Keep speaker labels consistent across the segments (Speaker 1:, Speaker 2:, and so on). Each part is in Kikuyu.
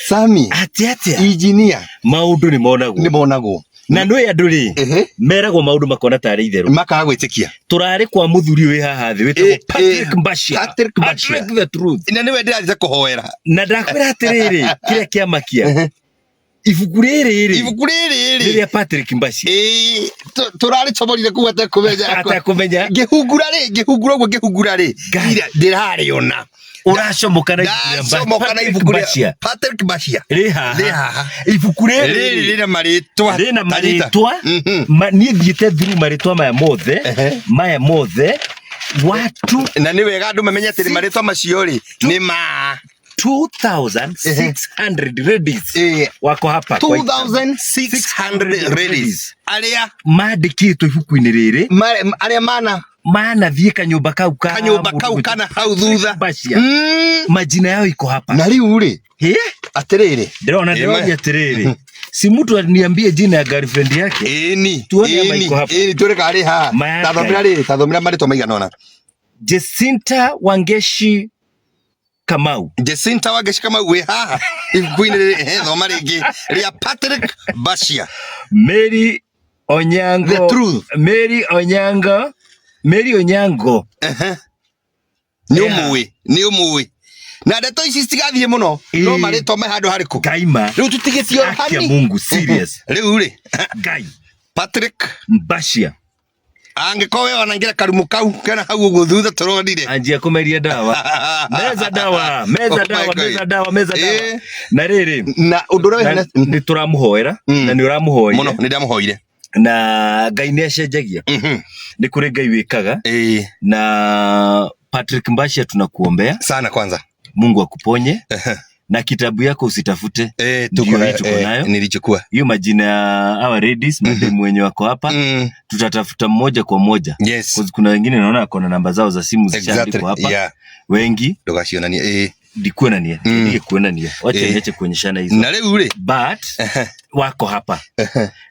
Speaker 1: Sami
Speaker 2: Atĩ atĩa?
Speaker 1: Engineer.
Speaker 2: Maũndũ nĩ monagwo.
Speaker 1: Nĩ monagwo.
Speaker 2: Na nĩ andũ rĩ, meragwo maũndũ makona tarĩ itherũ.
Speaker 1: Makaga gwĩtĩkia.
Speaker 2: Tũrarĩ kwa mũthuri wĩ haha thĩ wĩtagwo Patrick Mbashia.
Speaker 1: Patrick Mbashia.
Speaker 2: Patrick the truth.
Speaker 1: Na nĩwe ndĩrathiĩte kũhoera.
Speaker 2: Na ndakwĩra atĩrĩrĩ, kĩrĩa kĩamakia, ibuku rĩrĩ rĩ,
Speaker 1: Ibuku rĩrĩ
Speaker 2: nĩ
Speaker 1: rĩ
Speaker 2: rĩa Patrick Mbashia.
Speaker 1: Ĩĩ, tũrarĩcomorire kũu atekũmenya.
Speaker 2: Atekũmenya.
Speaker 1: Ngĩhungura rĩ, ngĩhungura ũguo, ngĩhungura rĩ,
Speaker 2: Ngai.
Speaker 1: Ndĩrarĩona.
Speaker 2: Ũracomoka na ibuku rĩa
Speaker 1: Ndacomoka na
Speaker 2: Patrick
Speaker 1: ibuku rĩa
Speaker 2: Mbashia.
Speaker 1: Patrick Mbashia.
Speaker 2: Rĩ haha.
Speaker 1: Rĩ haha.
Speaker 2: Ibuku rĩrĩ
Speaker 1: Rĩrĩ rĩna marĩtwa.
Speaker 2: Rĩna
Speaker 1: Tanyita.
Speaker 2: marĩtwa. Niĩ thiĩte through marĩtwa maya mothe, maya mothe watu.
Speaker 1: Na nĩ wega andũ mamenye atĩrĩ, marĩtwa macio rĩ nĩ ma
Speaker 2: 2600 ladies wako hapa kwa
Speaker 1: 2600 ladies arĩa
Speaker 2: mandĩkĩtwo ibuku-inĩ rĩrĩ.
Speaker 1: Arĩa mana
Speaker 2: Manathiĩ kanyũmba kau ka
Speaker 1: kanyũmba
Speaker 2: mũndũ
Speaker 1: kau
Speaker 2: gwĩtwo
Speaker 1: kana hau thutha.
Speaker 2: Bashia. Majina yao iko hapa.
Speaker 1: Na rĩu rĩ,
Speaker 2: Hĩ?
Speaker 1: atĩrĩrĩ.
Speaker 2: Ndĩrona ndĩroria atĩrĩrĩ, si mtu aniambie jina ya girlfriend yake.
Speaker 1: Ĩni.
Speaker 2: Tuone ama
Speaker 1: Ĩni.
Speaker 2: iko hapa.
Speaker 1: Ĩni, tuone kana rĩ haha.
Speaker 2: Maya.
Speaker 1: Tathomera rĩrĩ, tathomera marĩtwa maigana ũna.
Speaker 2: Jacinta Wangeshi Kamau.
Speaker 1: Jacinta Wangeshi Kamau wĩ haha ibuku-inĩ rĩrĩ. Ehe, thoma rĩngĩ rĩa Patrick Bashia.
Speaker 2: Mary Onyango.
Speaker 1: The truth.
Speaker 2: Mary Onyango, Mary Onyango.
Speaker 1: Nĩ ũmũĩ, nĩ ũmũĩ, na ndeto ici citigathiĩ mũno, no marĩtwa me handũ harĩkũ?
Speaker 2: Ngaima.
Speaker 1: Rĩu tũtigĩtio.
Speaker 2: Haki ya
Speaker 1: hani.
Speaker 2: Mungu, serious.
Speaker 1: Rĩu rĩ,
Speaker 2: Ngai.
Speaker 1: Patrick
Speaker 2: Mbashia.
Speaker 1: Angĩkorwo we wanangĩra karumu kau kena hau ũguo thutha tũronire.
Speaker 2: Anjia kũmeria ndawa, meza dawa, meza
Speaker 1: Oh my
Speaker 2: dawa.
Speaker 1: God.
Speaker 2: Meza dawa, meza dawa. Na rĩrĩ,
Speaker 1: Na ũndũ ũrĩa
Speaker 2: na nĩ tũramũhoera na nĩ ũramũhoire.
Speaker 1: Mũno, nĩ ndamũhoire.
Speaker 2: Na Ngai nĩ acenjagia. Nĩ kũrĩ Ngai wĩkaga. Na Patrick Mbashia, tunakuombea
Speaker 1: sana kwanza.
Speaker 2: Mungu akuponye na kitabu yako usitafute.
Speaker 1: Tuko
Speaker 2: Ndio
Speaker 1: nayo,
Speaker 2: hii tuko nayo.
Speaker 1: Nilichukua.
Speaker 2: Hiyo majina ya our ladies, mademu wenye wako hapa, tutatafuta mmoja kwa moja. 'Cause kuna wengine naona wako na namba zao za simu zishaandikwa hapa, wengi.
Speaker 1: Ndũgacionanie.
Speaker 2: Ndikuonania. Ndige kuonania, wacha niache kuonyeshana hizo.
Speaker 1: Na rĩu rĩ,
Speaker 2: But wako hapa,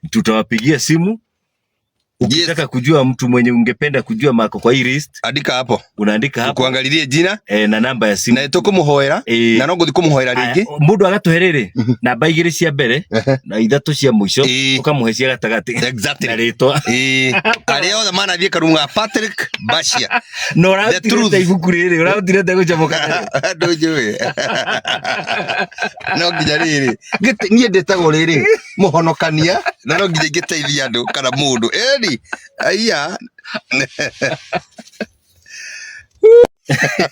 Speaker 2: tutawapigia simu. Ukitaka kujua mtu mwenye ungependa kujua mako kwa hii list,
Speaker 1: andika hapo.
Speaker 2: Unaandika hapo.
Speaker 1: Kuangalirie jina.
Speaker 2: Na namba ya simu.
Speaker 1: Na tũkũmũhoera. Na no ngũthiĩ kũmũhoera rĩngĩ.
Speaker 2: Mũndũ agatũhe rĩrĩ, namba igĩrĩ cia mbere na ithatũ cia mũico, ũkamũhe cia gatagatĩ na rĩtwa.
Speaker 1: Arĩa othe manathiĩ karumu ga Patrick Bashia.
Speaker 2: Na
Speaker 1: The truth.
Speaker 2: ũrarutirĩte ibuku rĩrĩ, ũrarutirĩte gũcomoka.
Speaker 1: Ndũnjũĩ, no nginya rĩrĩ niĩ ndĩtagwo rĩrĩ mũhonokania, na no nginya ingĩteithia andũ kana mũndũ ĩni aiya.